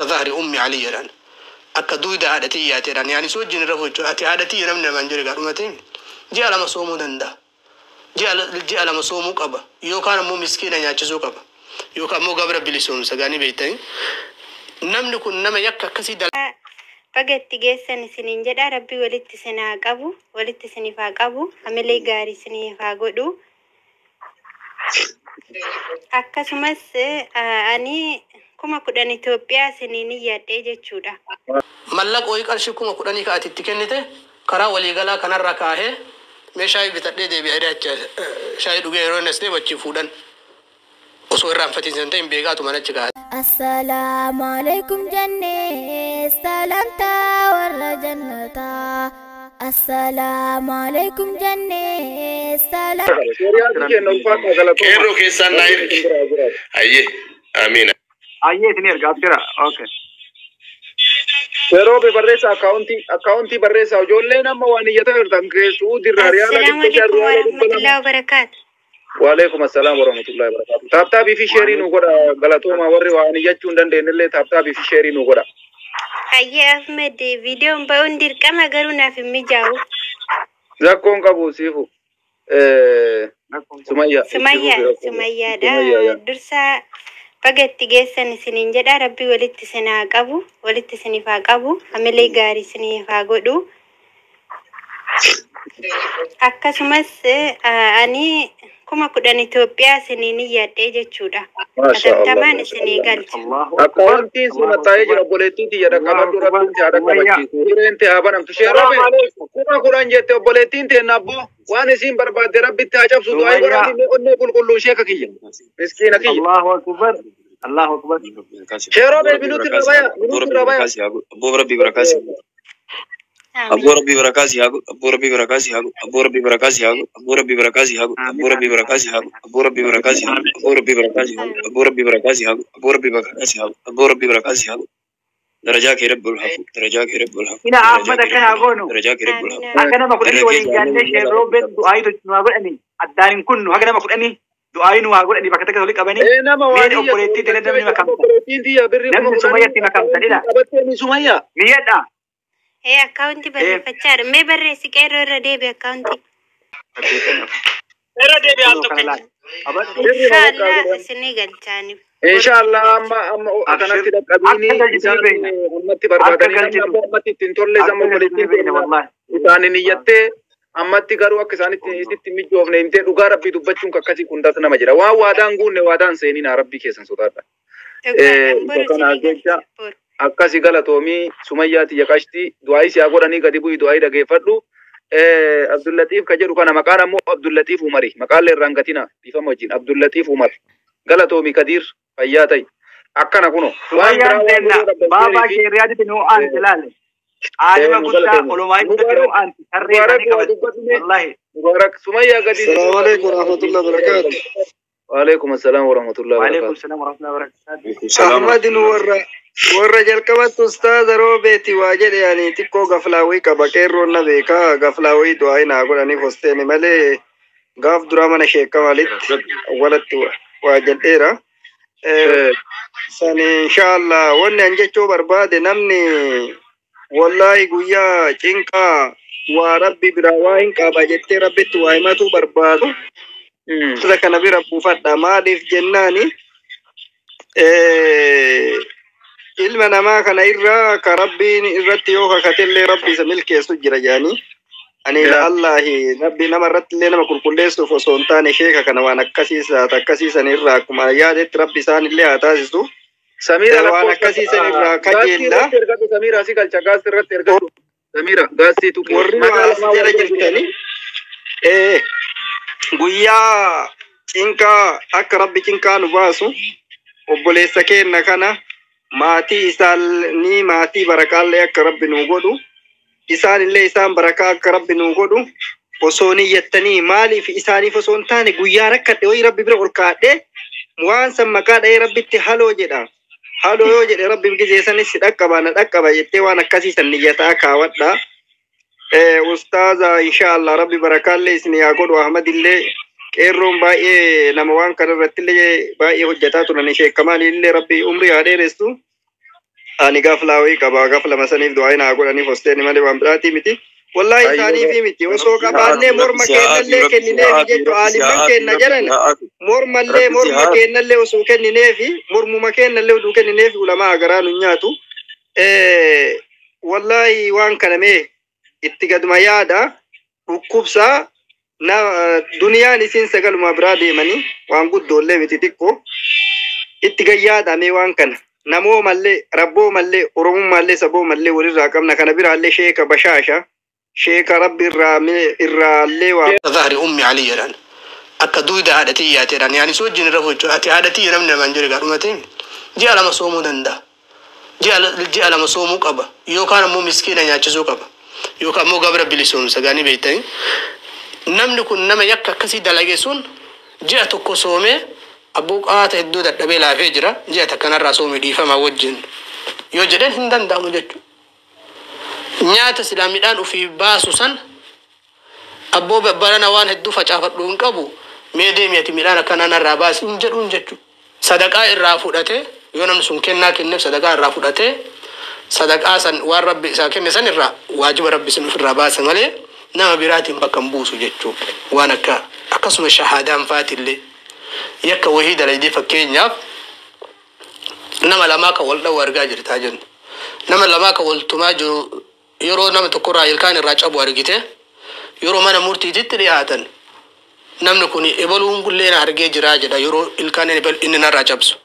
Zahri ummi Ali jedhan. Akka duyda haadha tiyyaati jedhan. Yaani si wajjin irra jechuudha. Ati haadha tiyya namni namaan jedhe gaa dhumatee ji'a 2 soomuu danda'a. Ji'a 2 soomuu qaba. Yookaan ammoo miskiina nyaachisuu qaba. Yookaan ammoo gabra bilisoomsa gaanii beektanii. Namni kun nama yakka akkasii dalagaa. Baga itti geessan isiniin jedha. Rabbi walitti isin haa qabu, walitti isiniif haa qabu, hamilee gaarii isiniif haa godhu. Akkasumas ani 10,000 Itoophiyaa isiniin iyyadhee jechuudha. Mallaqa wayii qarshii 10,000 ka ati itti kennite karaa waliigalaa kanarra kaahee mee shaayii bitadhee deebi'a jedhee achi shaayii dhugee yeroo inni as deebi'u achii fuudhan. Osoo irraanfatiin san ta'in beekaatuma achi kaa'ate. Assalaamu alaikum jennee salamtaa warra jannataa. Assalaamu alaikum jennee salamtaa. Sheriyaatu kenna ulfaadha galatooma. Qeerroo keessaan naa ergi. Hayyee. Amiin. Ayyee isin erga abshira. Okay. Yeroo be barreessa akkaawuntii barreessa ijoolleen amma waan iyyataa jirtan Suudirraa riyaala Assalaamu 500 alaikum riyaala 200. warahmatullahi wabarakaatu. Waalaikum assalaam warahmatullahi wabarakatuh. Taaptaabii fi sheerii nu godha galatooma warri waan iyyachuu hin dandeenye illee taaptaabii fi sheerii nu godha. Hayyee Ahmed, viidiyoon ba'uun dirqama garuu naaf hin mijaa'u. Zakkoon qabu siifu. Sumayya. Sumayyaa, Sumayyaadha. Dursa baga itti geessan isiniin jedha. Rabbi walitti isin haa qabu, walitti isiniif haa qabu, hamilee gaarii isiniif haa godhu. Akkasumas ani 10,000 Itoophiyaa isiniin iyyadhee jechuudha. Maasha Allah. Hatattamaan isinii galcha. Akkaawuntiin si maxxaa'ee jira obboleettii tiyya dhaqqabadhu rabbiin si haa dhaqqabachiisu. Hireen tee haa banamtu. Sheeroobe 10,000 jette obboleettiin tee nabboo waan isiin barbaadde rabbitti haa cabsu du'aa godhaati mee onnee qulqulluu sheeka kiyya. Miskiina kiyya. Allahu akbar. Allahu akbar. Sheeroobe minuuti irra baya minuuti irra baya. Abboo Rabbi barakaa si haa godhu. Abboo Rabbi barakaa si haa godhu. Abboo Rabbi barakaa si haa godhu. Abboo Rabbi barakaa si haa godhu. Abboo Rabbi barakaa si haa godhu. Abboo Rabbi barakaa si haa godhu. Abboo Rabbi barakaa si haa godhu. Abboo Rabbi barakaa si haa godhu. Abboo Rabbi barakaa si haa godhu. Abboo Rabbi barakaa si haa godhu. Abboo Rabbi barakaa si haa godhu. Darajaa kee Rabbi ol haa fuudhu. Darajaa kee Rabbi ol haa fuudhu. Ina Darajaa Ahmad kee akkana Rabbi ol haa goonu. fuudhu. Darajaa kee Rabbi ol haa fuudhu. Haga nama 10 waliin jaannee sheerroobeen du'aayii nu haa godhani. Addaan hin kunnu haga nama 10 du'aayii nu haa godhani bakka takka walitti qabanii. Ee nama waan Mee iyyatu obboleettii tana namni makamta. obboleettiin tiyya birrii Namni 10,000 Sumayyatti makamtanidha. qabattee ni Sumayya. Niyyadha. Ee akkaawuntii barreeffachaadha. Mee barreessi qeerroo irra deebi akkaawuntii. Irra deebi'aa al tokko. Inshaallah isinii galchaani. Inshaallah amma amma akkanatti dhaqqabiini Akka galchitu isaan ni beekna. ammatti Akka barbaadanii namni galchitu. abbaa ammatti ittiin tolle Akka sama galchitu ni obboleettiin beekna wallahi. isaanin iyyattee ammatti garuu akka isaanitti isitti mijoofne himtee dhugaa rabbii dubbachuun akkasii kun das nama jedha. Waan waadaan guunne waadaan seeninaa rabbii keessan sodaadha. Dhugaadhaan boru Isa kanaaf isinii jecha galcha. Boru. akkasi galatoomii Sumayyaa tiyya qashtii du'aayii si haa godhanii gadi bu'i du'aayii dhageeffadhu. Abdullatiif ka jedhu kana maqaan ammoo Abdullatiif Umari maqaan irraan gatina dhiifama wajjin Abdullatiif Umar galatoomii Kadiir fayyaa ta'i. Akkana kuno waan biraa Sumayyaan waan teenna godhuu qabdan baabaa sheerii fi kee riyaaditti nu aanti laale. Aalima nu guddaa galatoomi. olumaa guddatti nu Mubaarak aanti. Tarree Mubaarak isaanii waa qabatti. dubbatu mee Wallahi. Mubaarak Sumayyaa gadi السلام عليكم ورحمة الله وبركاته. Waalaikum assalaam warahmatullahi Waalaikum wabarakatuh. salaam warahmatullahi wabarakatuh. أحمد ورا ورا جلقبت أستاذ روبيتي واجد يعني تكو غفلاوي كبكير نبيكا غفلاوي دعاء نقول أني فستين ملي غاف دراما شيكا مالت ولت واجد إيرا سن إن شاء الله ون أنجتشو برباد نمني والله قويا چنكا وربي براواين كابا جتي ربي توايمتو بربادو Sida kana bira buufadha maaliif jennaani ilma namaa kana irra ka rabbiin irratti yoo kakatellee rabbi isa milkeessu jira jedhanii ani la Allahi rabbi nama irratti illee nama qulqulleessuuf osoo hin taane sheeka kana waan akkasiisaat akkasiisan irraa akkuma yaadetti rabbi isaan illee haa taasisu. Samira Waan lakkoofsa akkasiisan irraa gaastii kajeella irratti ergadhu Samira si galcha gaastii irratti ergadhu Samira gaastii tuqi warri maqaa waa as lamaa jala wal bira jirtani guyyaa cinqaa akka rabbi cinqaa nu baasu obboleessa keenna kana maatii isaanii maatii barakaallee akka rabbi nu godhu isaanillee isaan barakaa akka rabbi nu godhu osoo niyyattanii maaliif isaaniif osoo hin taane guyyaa rakkadhe wayii rabbi bira ol kaadhe waan san maqaa dha'ee rabbitti haloo jedha. Haloo yoo jedhe rabbi gizeessanis si dhaqqaba na dhaqqaba jettee waan akkasii san niyyataa kaawwadha. Ustaaza inshaallah rabbi barakaallee isin haa godhu Ahmadillee qeerroon baay'ee nama waan kana irrattillee baay'ee hojjetaa turan sheekamaanillee rabbi umrii haa dheeressu. Ani gaflaa wayii qaba gafla masaniif du'aa naa godhaniif hosteeni malee waan biraatii miti. Wallahi isaaniifi miti osoo qabaannee morma kennallee kennineefi jechu aalimman kenna jedhan mormallee morma kennallee osoo kennineefi mormuma kennallee oduu kennineefi ulamaa garaa nu nyaatu. Wallahi waan kana mee itti gaduma yaada dhukkubsaa na duniyaan isiin sagaluma biraa deemanii waan guddoollee miti xiqqoo itti gayyaadha mee waan kana. Namoo mallee rabboo mallee oromummaallee saboo mallee walirraa qabna kana biraallee sheeka bashaasha sheeka rabbi irraa irraallee waa. Zahri ummi Ali jedhan akka duuda haadha xiyyaati jedhan yaani si wajjin irra jechuudha. Ati haadha xiyya namni namaan jedhe gaadhumate ji'a 2 soomuu danda'a. Ji'a 2 soomuu qaba yookaan ammoo miskiina nyaachisuu qaba yookaan ammoo gabra bilisoomsa gaanii beektanii. Namni kun nama yakka akkasii dalage sun ji'a 1 soomee abbuu qaata hedduu dadhabee laafee jira ji'a takkanarraa soomii dhiifamaa wajjin yoo jedhan hin danda'amu jechuudha. Nyaata silaa midhaan ofii baasu san abboo barana waan hedduu facaafadhu hin qabu mee deemi ati midhaan akkanaa narraa baasi hin jedhuun jechuudha. Sadaqaa irraa fudhatee yoo namni sun kennaa kenneef sadaqaa irraa fudhatee sadaqaa san waan rabbi isaa kenne san irraa waajiba rabbi sun ofirraa baasa malee nama biraatiin bakka hin buusu jechuudha. Waan akka akkasuma shahaadaan faatillee yakka wahii dalagdee fakkeenyaaf nama lamaa kan wal dhawwu argaa jirtaa jennu. Nama lamaa kan wal tumaa jiru yeroo nama tokkorraa ilkaan irraa cabu argite yeroo mana murtiititti dhiyaatan namni kun ebaluun kullee na argee jiraa jedha yeroo ilkaan inni narraa cabsu.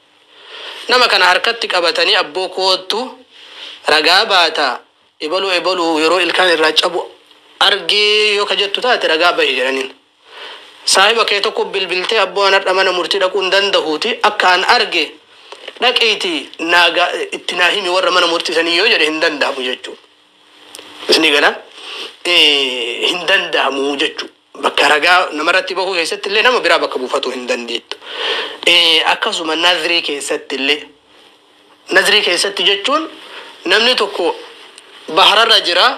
Nama kana harkatti qabatanii abboo koottu ragaa baataa ebaluu ebaluu yeroo ilkaan irraa cabu argee yoo ka jettu taate ragaa bahi jedhaniin. Saahiba kee tokko bilbiltee abboo an har'a mana murtii dhaquu hin danda'uuti akka an arge dhaqiitii naagaa itti naa himi warra mana murtii sanii yoo jedhe hin danda'amu jechuudha. Isinii gala hin danda'amu jechuudha. Bakka ragaa namarratti bahuu keessatti illee nama biraa bakka buufatuu hin dandeettu. Akkasuma nazrii keessatti illee nazrii keessatti jechuun namni tokko bahararra jira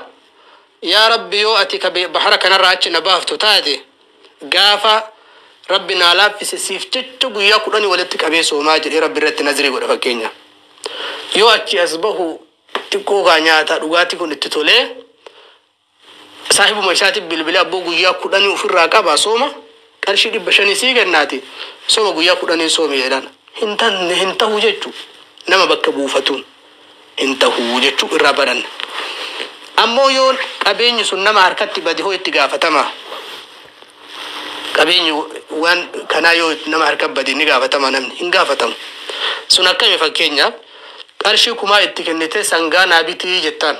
yaa rabbi yoo ati bahara kanarraa achi na baaftu taate gaafa rabbi naa laaffise siif jecha guyyaa 10 walitti qabee soomaa jedhee rabbi irratti nazrii godha fakkeenya. Yoo achi as bahu xiqqoo gaa nyaata dhugaatii kun itti tolee saahibuma isaatiif bilbilee abboo guyyaa 10 ofirraa qaba sooma qarshii 500 sii kennaati sooma guyyaa 10 soomi jedhan hin tanne hin tahu jechuu nama bakka buufatuun hin tahu jechuu irraa baranna. Ammoo yoo qabeenyi sun nama harkatti bade hoo itti gaafatama. Qabeenyi waan kanaa yoo nama harka bade ni gaafatama namni hin gaafatamu. Sun akkami fakkeenyaaf qarshii 1000 itti kennite sangaa naa bitii jettaan.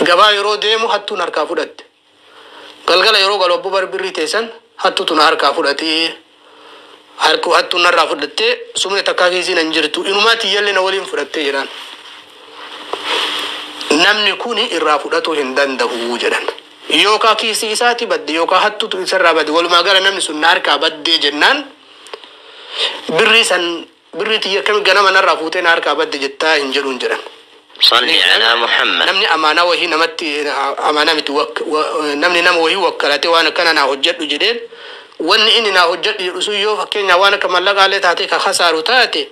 Gabaa yeroo deemu hattuun harkaa fudhatte. Galgala yeroo galu abboo barbirrii teessan hattuutu na harkaa fudhatee hattuun narraa fudhattee sumni takkaa keessiin hin jirtu inumaa tiyyallee na waliin fudhattee jedhaan. Namni kun irraa fudhatuu hin danda'u jedhan. Yookaan kiisii isaati badde yookaan hattuutu isarraa badde walumaa gala namni sun na harkaa baddee jennaan birrii san birrii tiyya akkami ganama narraa fuutee na harkaa badde jettaa hin jedhuun jedhan. صل على محمد. Namni amaanaa wahii namatti amaanaa miti namni nama wahii wakkalate waan akkana naa hojjedhu jedheen wanni inni naa hojjedhu jedhu sun yoo fakkeenyaa waan akka mallaqaallee taate ka kasaaru taate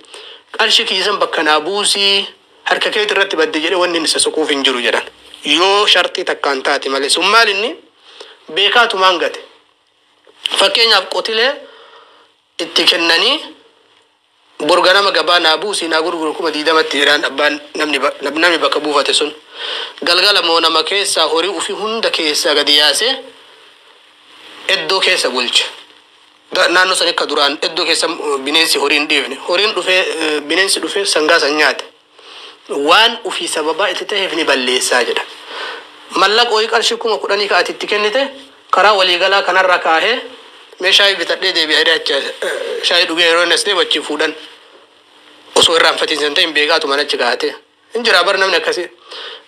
qarshii kiisan bakka naa buusii harka keeti irratti badde jedhee wanni inni isa soquuf hin jiru jedhan. Yoo sharxii takkaan taate malee sun maal inni beekaatumaan gate. Fakkeenyaaf qotilee itti kennanii borganama gabaa naa buusii naa gurguru 20,000 jedhaan abbaan namni bakka buufate sun galgala moo nama keessaa horii ofii hunda keessaa gadi yaasee iddoo keessa bulche. Naannoo san akka duraan iddoo keessa bineensi horii hin dhiifne horiin dhufee bineensi dhufee sangaa san nyaate waan ofii sababaa itti ta'eef ni balleessaa jedha. Mallaqa horii qarshii 10,000 ka ati itti kennite karaa waliigalaa kanarra kaahee mee shaayii bitadhee deebi'ee achi shaayii dhugee yeroo inni as deebi'u achi fuudhan. Osoo irraanfatiin ta'e hin beekaatu mana achi kaa'ate. Hin jira bar namni akkasii.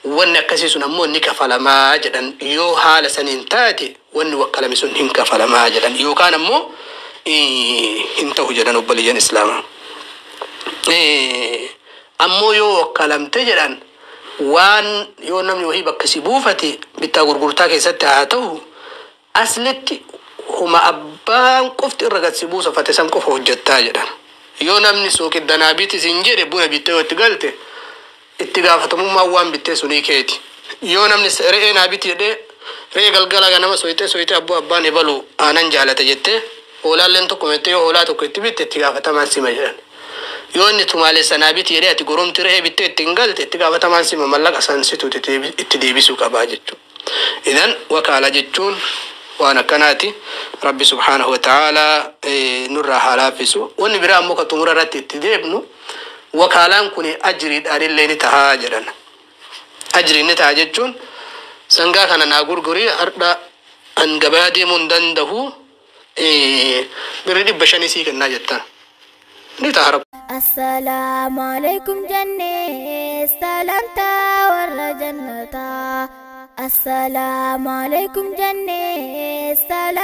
Wanni akkasii sun ammoo ni kafalamaa jedhan yoo haala saniin taate wanni wakkalame sun hin kafalamaa jedhan yookaan ammoo hin ta'u jedhan obboleeyyan Islaamaa. Ammoo yoo wakkalamte jedhan waan yoo namni wahii bakka si buufate bittaa gurgurtaa keessatti haa ta'u aslitti huma abbaan qofti irra gad si buusafate san qofa hojjettaa jedhan. Yoo namni suuqiddanaa biti siin jedhe buna bittee yoo itti galte Itti gaafatamummaan waan bittee sunii keeti. Yoo namni re'ee naa biti jedhee re'ee galgala ganama soyitee soyitee abboo abbaan ebalu aanan jaalata jettee hoolaalleen tokko mettee yoo hoolaa tokko itti bitte itti gaafatamaan sima jedhan. Yoo inni tumaalessa naa biti jedhee ati goromti re'ee bittee ittiin galte itti gaafatamaan sima mallaqa san situ itti deebisuu qabaa jechuudha. Idan wakaala jechuun waan akkanaati. Rabbi subhaanahu wa ta'aalaa nurraa haa laaffisu. Wanni biraa ammoo ka xumura irratti itti deebnu wakaalaan kun ajriidhaan illee ni tahaa jedhan. Ajriin ni taha jechuun sangaa kana naa gurgurii har'a an gabaa deemuu hin danda'u birri 500 sii kennaa jettan. Ni taha rabbi. Assalaamu alaikum jennee salaamtaa warra jannataa. Assalaamu alaikum jennee salaamtaa.